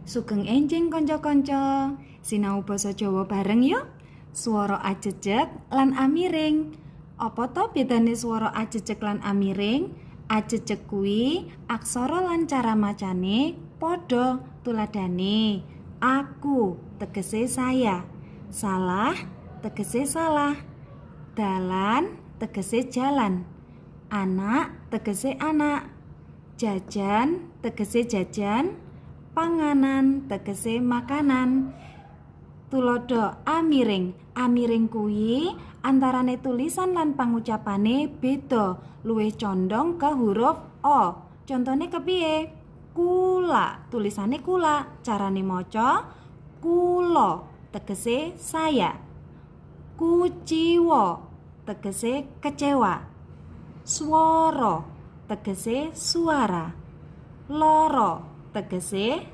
Sugeng enjing kanca-kanca. Sinau basa Jawa bareng yuk. Swara ajejeg lan amiring. Apa to bedane swara ajejeg lan amiring? Ajejeg kuwi aksara lan cara macane padha, tuladhane aku tegese saya, salah tegese salah, dalan tegese jalan, anak tegese anak, jajan tegese jajan, panganan tegese makanan. Tuladha amiring. Amiring kuwi antarane tulisan lan pangucapane beda, luwih condong ke huruf O. Contone kepiye? Kula, tulisane kula, carane maca kula tegese saya. Kuciwa tegese kecewa. Swara tegese suara. Lara tegese